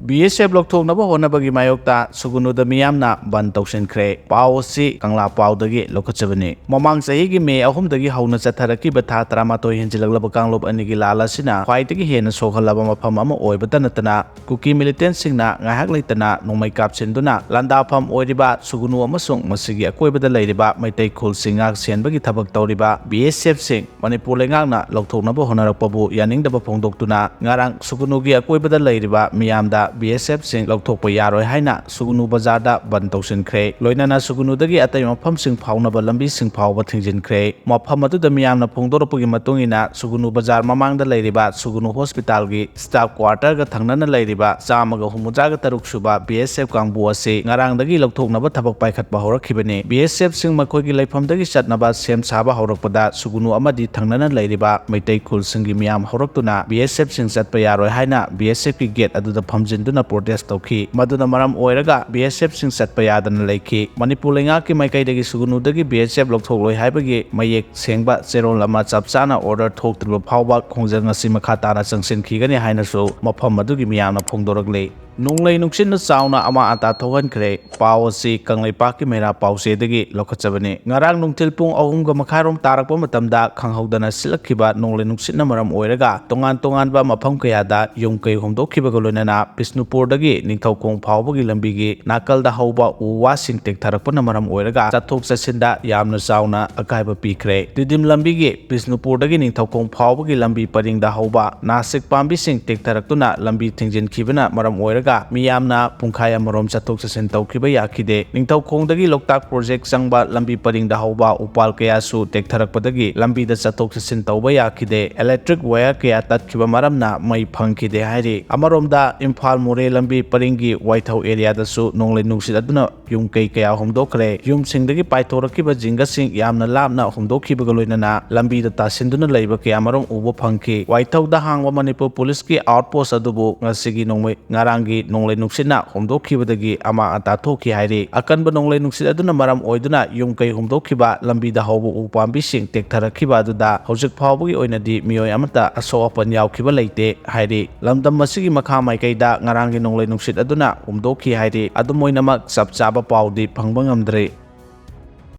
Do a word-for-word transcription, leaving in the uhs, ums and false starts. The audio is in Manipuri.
ꯕꯤ ꯑꯦꯁ ꯑꯦꯐ ꯂꯧꯊꯣꯛꯅꯕ ꯍꯣꯠꯅꯕꯒꯤ ꯃꯥꯌꯣꯛꯇ ꯁꯨꯒꯅꯨꯗ ꯃꯤꯌꯥꯝꯅ ꯕꯟ ꯇꯧꯁꯤꯟꯈ꯭ꯔꯦ꯫ ꯄꯥꯎ ꯑꯁꯤ ꯀꯪꯂꯥ ꯄꯥꯎꯗꯒꯤ ꯂꯧꯈꯠꯆꯕꯅꯤ꯫ ꯃꯃꯥꯡ ꯆꯍꯤꯒꯤ ꯃꯦ ꯑꯍꯨꯝꯗꯒꯤ ꯍꯧꯅ ꯆꯠꯊꯔꯛꯈꯤꯕ ꯊꯥ ꯇꯔꯥꯃꯥꯊꯣꯏ ꯍꯦꯟꯖꯤꯜꯂꯛꯂꯕ ꯀꯥꯡꯂꯨꯞ ꯑꯅꯤꯒꯤ ꯂꯥꯜ ꯑꯁꯤꯅ ꯈ꯭ꯋꯥꯏꯗꯒꯤ ꯍꯦꯟꯅ ꯁꯣꯛꯍꯜꯂꯕ ꯃꯐꯝ ꯑꯃ ꯑꯣꯏꯕꯇ ꯅꯠꯇꯅ, ꯀꯨꯀꯤ ꯃꯤꯂꯤꯇꯦꯟꯁꯤꯡꯅ ꯉꯥꯏꯍꯥꯛ ꯂꯩꯇꯅ ꯅꯣꯡꯃꯩ ꯀꯥꯞꯁꯤꯟꯗꯨꯅ ꯂꯥꯟꯗꯥꯐꯝ ꯑꯣꯏꯔꯤꯕ ꯁꯨꯒꯅꯨ ꯑꯃꯁꯨꯡ ꯃꯁꯤꯒꯤ ꯑꯀꯣꯏꯕꯗ ꯂꯩꯔꯤꯕ ꯃꯩꯇꯩ ꯈꯨꯜꯁꯤꯡ ꯉꯥꯛ ꯁꯦꯟꯕꯒꯤ ꯊꯕꯛ ꯇꯧꯔꯤꯕ ꯕꯤ ꯑꯦꯁ ꯑꯦꯐꯁꯤꯡ ꯃꯅꯤꯄꯨꯔ ꯂꯩꯉꯥꯛꯅ ꯂꯧꯊꯣꯛꯅꯕ ꯍꯣꯠꯅꯔꯛꯄꯕꯨ ꯌꯥꯅꯤꯡꯗꯕ ꯐꯣꯡꯗꯣꯛꯇꯨꯅ ꯉꯔꯥꯡ ꯁꯨꯒꯅꯨꯒꯤ ꯑꯀꯣꯏꯕꯗ ꯂꯩꯔꯤꯕ ꯃꯤꯌꯥꯝꯗ ꯕꯤ ꯑꯦꯁ ꯑꯦꯐꯁꯤꯡ ꯂꯧꯊꯣꯛꯄ ꯌꯥꯔꯣꯏ ꯍꯥꯏꯅ ꯁꯨꯒꯅꯨ ꯕꯖꯥꯔꯗ ꯕꯟ ꯇꯧꯁꯤꯟꯈ꯭ꯔꯦ꯫ ꯂꯣꯏꯅꯅ ꯁꯨꯒꯅꯨꯗꯒꯤ ꯑꯇꯩ ꯃꯐꯝꯁꯤꯡ ꯐꯥꯎꯅꯕ ꯂꯝꯕꯤꯁꯤꯡ ꯐꯥꯎꯕ ꯊꯤꯡꯖꯤꯟꯈ꯭ꯔꯦ꯫ ꯃꯐꯝ ꯑꯗꯨꯗ ꯃꯤꯌꯥꯝꯅ ꯐꯣꯡꯗꯣꯔꯛꯄꯒꯤ ꯃꯇꯨꯡ ꯏꯟꯅ, ꯁꯨꯒꯅꯨ ꯕꯖꯥꯔ ꯃꯃꯥꯡꯗ ꯂꯩꯔꯤꯕ ꯁꯨꯒꯅꯨ ꯍꯣꯁꯄꯤꯇꯥꯜꯒꯤ ꯁ꯭ꯇꯥꯐ ꯀ꯭ꯋꯥꯔꯇꯔꯒ ꯊꯪꯅꯅ ꯂꯩꯔꯤꯕ ꯆꯥꯝꯃꯒ ꯍꯨꯝꯐꯨꯇꯔꯥꯒ ꯇꯔꯨꯛ ꯁꯨꯕ ꯕꯤ ꯑꯦꯁ ꯑꯦꯐ ꯀꯥꯡꯕꯨ ꯑꯁꯤ ꯉꯔꯥꯡꯗꯒꯤ ꯂꯧꯊꯣꯛꯅꯕ ꯊꯕꯛ ꯄꯥꯏꯈꯠꯄ ꯍꯧꯔꯛꯈꯤꯕꯅꯤ꯫ ꯕꯤ ꯑꯦꯁ ꯑꯦꯐꯁꯤꯡ ꯃꯈꯣꯏꯒꯤ ꯂꯩꯐꯝꯗꯒꯤ ꯆꯠꯅꯕ ꯁꯦꯝ ꯁꯥꯕ ꯍꯧꯔꯛꯄꯗ, ꯁꯨꯒꯅꯨ ꯑꯃꯗꯤ ꯊꯪꯅꯅ ꯂꯩꯔꯤꯕ ꯃꯩꯇꯩ ꯈꯨꯜꯁꯤꯡꯒꯤ ꯃꯤꯌꯥꯝ ꯍꯧꯔꯛꯇꯨꯅ ꯕꯤ ꯑꯦꯁ ꯑꯦꯐꯁꯤꯡ ꯆꯠꯄ ꯌꯥꯔꯣꯏ ꯍꯥꯏꯅ ꯕꯤ ꯑꯦꯁ ꯑꯦꯐꯀꯤ ꯒꯦꯠ ꯑꯗꯨꯗ ꯐꯝꯖꯤꯟꯗꯨꯅ ꯄ꯭ꯔꯣꯇꯦꯁ ꯇꯧꯈꯤ꯫ ꯃꯗꯨꯅ ꯃꯔꯝ ꯑꯣꯏꯔꯒ ꯕꯤ ꯑꯦꯁ ꯑꯦꯐꯁꯤꯡ ꯆꯠꯄ ꯌꯥꯗꯅ ꯂꯩꯈꯤ꯫ ꯃꯅꯤꯄꯨꯔ ꯂꯩꯉꯥꯛꯀꯤ ꯃꯥꯏꯀꯩꯗꯒꯤ ꯁꯨꯒꯅꯨꯗꯒꯤ ꯕꯤ ꯑꯦꯁ ꯑꯦꯐ ꯂꯧꯊꯣꯛꯂꯣꯏ ꯍꯥꯏꯕꯒꯤ ꯃꯌꯦꯛ ꯁꯦꯡꯕ ꯆꯦꯔꯣꯜ ꯑꯃ ꯆꯞ ꯆꯥꯅ ꯑꯣꯔꯗꯔ ꯊꯣꯛꯇ꯭ꯔꯤꯕ ꯐꯥꯎꯕ ꯈꯣꯡꯖꯪ ꯑꯁꯤ ꯃꯈꯥ ꯇꯥꯅ ꯆꯪꯁꯤꯟꯈꯤꯒꯅꯤ ꯍꯥꯏꯅꯁꯨ ꯃꯐꯝ ꯑꯗꯨꯒꯤ ꯃꯤꯌꯥꯝꯅ ꯐꯣꯡꯗꯣꯔꯛꯂꯤ꯫ ꯅꯣꯡꯂꯩ ꯅꯨꯡꯁꯤꯠꯅ ꯆꯥꯎꯅ ꯑꯃꯥ ꯑꯇꯥ ꯊꯣꯛꯍꯟꯈ꯭ꯔꯦ꯫ ꯄꯥꯎ ꯑꯁꯤ ꯀꯪꯂꯩꯄꯥꯛꯀꯤ ꯃꯩꯔꯥ ꯄꯥꯎꯆꯦꯗꯒꯤ ꯂꯧꯈꯠꯆꯕꯅꯤ꯫ ꯉꯔꯥꯡ ꯅꯨꯡꯊꯤꯜ ꯄꯨꯡ ꯑꯍꯨꯝꯒ ꯃꯈꯥꯏꯔꯣꯝ ꯇꯥꯔꯛꯄ ꯃꯇꯝꯗ ꯈꯪꯍꯧꯗꯅ ꯁꯤꯠꯂꯛꯈꯤꯕ ꯅꯣꯡꯂꯩ ꯅꯨꯡꯁꯤꯠꯅ ꯃꯔꯝ ꯑꯣꯏꯔꯒ ꯇꯣꯉꯥꯟ ꯇꯣꯉꯥꯟꯕ ꯃꯐꯝ ꯀꯌꯥꯗ ꯌꯨꯝ ꯀꯩ ꯍꯣꯝꯗꯣꯛꯈꯤꯕꯒ ꯂꯣꯏꯅꯅ ꯕꯤꯁꯅꯨꯄꯨꯔꯗꯒꯤ ꯅꯤꯡꯊꯧꯈꯣꯡ ꯐꯥꯎꯕꯒꯤ ꯂꯝꯕꯤꯒꯤ ꯅꯥꯀꯜꯗ ꯍꯧꯕ ꯎ ꯋꯥꯁꯤꯡ ꯇꯦꯛꯊꯔꯛꯄꯅ ꯃꯔꯝ ꯑꯣꯏꯔꯒ ꯆꯠꯊꯣꯛ ꯆꯠꯁꯤꯟꯗ ꯌꯥꯝꯅ ꯆꯥꯎꯅ ꯑꯀꯥꯏꯕ ꯄꯤꯈ꯭ꯔꯦ꯫ ꯇꯤꯗꯤꯝ ꯂꯝꯕꯤꯒꯤ ꯕꯤꯁꯅꯨꯄꯨꯔꯗꯒꯤ ꯅꯤꯡꯊꯧꯈꯣꯡ ꯐꯥꯎꯕꯒꯤ ꯂꯝꯕꯤ ꯄꯔꯤꯡꯗ ꯍꯧꯕ ꯅꯥꯁꯤꯛ ꯄꯥꯝꯕꯤꯁꯤꯡ ꯇꯦꯛꯊꯔꯛꯇꯨꯅ ꯂꯝꯕꯤ ꯊꯤꯡꯖꯤꯟꯈꯤꯕꯅ ꯃꯔꯝ ꯑꯣꯏꯔꯒ ꯃꯤꯌꯥꯝꯅ ꯄꯨꯡꯈꯥꯏ ꯑꯃꯔꯣꯝ ꯆꯠꯊꯣꯛ ꯆꯠꯁꯤꯟ ꯇꯧꯈꯤꯕ ꯌꯥꯈꯤꯗꯦ꯫ ꯅꯤꯡꯊꯧꯈꯣꯡꯗꯒꯤ ꯂꯣꯛꯇꯥꯛ ꯄ꯭ꯔꯣꯖꯦꯛ ꯆꯪꯕ ꯂꯝꯕꯤ ꯄꯔꯤꯡꯗ ꯍꯧꯕ ꯎꯄꯥꯜ ꯀꯌꯥꯁꯨ ꯇꯦꯛꯊꯔꯛꯄꯗꯒꯤ ꯂꯝꯕꯤꯗ ꯆꯠꯊꯣꯛ ꯆꯠꯁꯤꯟ ꯇꯧꯕ ꯌꯥꯈꯤꯗꯦ꯫ ꯏꯂꯦꯛꯇ꯭ꯔꯤꯛ ꯋꯥꯌꯔ ꯀꯌꯥ ꯇꯠꯈꯤꯕ ꯃꯔꯝꯅ ꯃꯩ ꯐꯪꯈꯤꯗꯦ ꯍꯥꯏꯔꯤ꯫ ꯑꯃꯔꯣꯝꯗ, ꯏꯝꯐꯥꯜ ꯃꯣꯔꯦ ꯂꯝꯕꯤ ꯄꯔꯤꯡꯒꯤ ꯋꯥꯏꯊꯧ ꯑꯦꯔꯤꯌꯥꯗꯁꯨ ꯅꯣꯡꯂꯩ ꯅꯨꯡꯁꯤꯠ ꯑꯗꯨꯅ ꯌꯨꯝ ꯀꯩ ꯀꯌꯥ ꯍꯣꯝꯗꯣꯛꯈ꯭ꯔꯦ꯫ ꯌꯨꯝꯁꯤꯡꯗꯒꯤ ꯄꯥꯏꯊꯣꯔꯛꯈꯤꯕ ꯖꯤꯡꯒꯁꯤꯡ ꯌꯥꯝꯅ ꯂꯥꯞꯅ ꯍꯣꯝꯗꯣꯛꯈꯤꯕꯒ ꯂꯣꯏꯅꯅ ꯂꯝꯕꯤꯗ ꯇꯥꯁꯤꯟꯗꯨꯅ ꯂꯩꯕ ꯀꯌꯥꯃꯔꯨꯝ ꯎꯕ ꯐꯪꯈꯤ꯫ ꯋꯥꯏꯊꯧꯗ ꯍꯥꯡꯕ ꯃꯅꯤꯄꯨꯔ ꯄꯨꯂꯤꯁꯀꯤ ꯑꯥꯎꯠ ꯄꯣꯁ ꯑꯗꯨꯕꯨ ꯉꯁꯤꯒꯤ ꯅꯣꯡꯃꯩ, ꯉꯔꯥꯡꯒꯤ ꯅꯣꯡꯂꯩ ꯅꯨꯡꯁꯤꯠꯅ ꯍꯨꯝꯗꯣꯛꯈꯤꯕꯗꯒꯤ ꯑꯃꯥꯡ ꯑꯇꯥ ꯊꯣꯛꯈꯤ ꯍꯥꯏꯔꯤ꯫ ꯑꯀꯟꯕ ꯅꯣꯡꯂꯩ ꯅꯨꯡꯁꯤꯠ ꯑꯗꯨꯅ ꯃꯔꯝ ꯑꯣꯏꯗꯨꯅ ꯌꯨꯝ ꯀꯩ ꯍꯨꯝꯗꯣꯛꯈꯤꯕ, ꯂꯝꯕꯤꯗ ꯍꯧꯕ ꯎ ꯄꯥꯝꯕꯤꯁꯤꯡ ꯇꯦꯛꯊꯔꯛꯈꯤꯕ ꯑꯗꯨꯗ ꯍꯧꯖꯤꯛ ꯐꯥꯎꯕꯒꯤ ꯑꯣꯏꯅꯗꯤ ꯃꯤꯑꯣꯏ ꯑꯃꯠꯇ ꯑꯁꯣꯛ ꯑꯄꯟ ꯌꯥꯎꯈꯤꯕ ꯂꯩꯇꯦ ꯍꯥꯏꯔꯤ꯫ ꯂꯝꯗꯝ ꯑꯁꯤꯒꯤ ꯃꯈꯥ ꯃꯥꯏꯀꯩꯗ ꯉꯔꯥꯡꯒꯤ ꯅꯣꯡꯂꯩ ꯅꯨꯡꯁꯤꯠ ꯑꯗꯨꯅ ꯍꯨꯝꯗꯣꯛꯈꯤ ꯍꯥꯏꯔꯤ꯫ ꯑꯗꯨꯝ ꯑꯣꯏꯅꯃꯛ ꯆꯞ ꯆꯥꯕ ꯄꯥꯎꯗꯤ ꯐꯪꯕ ꯉꯝꯗ꯭ꯔꯤ꯫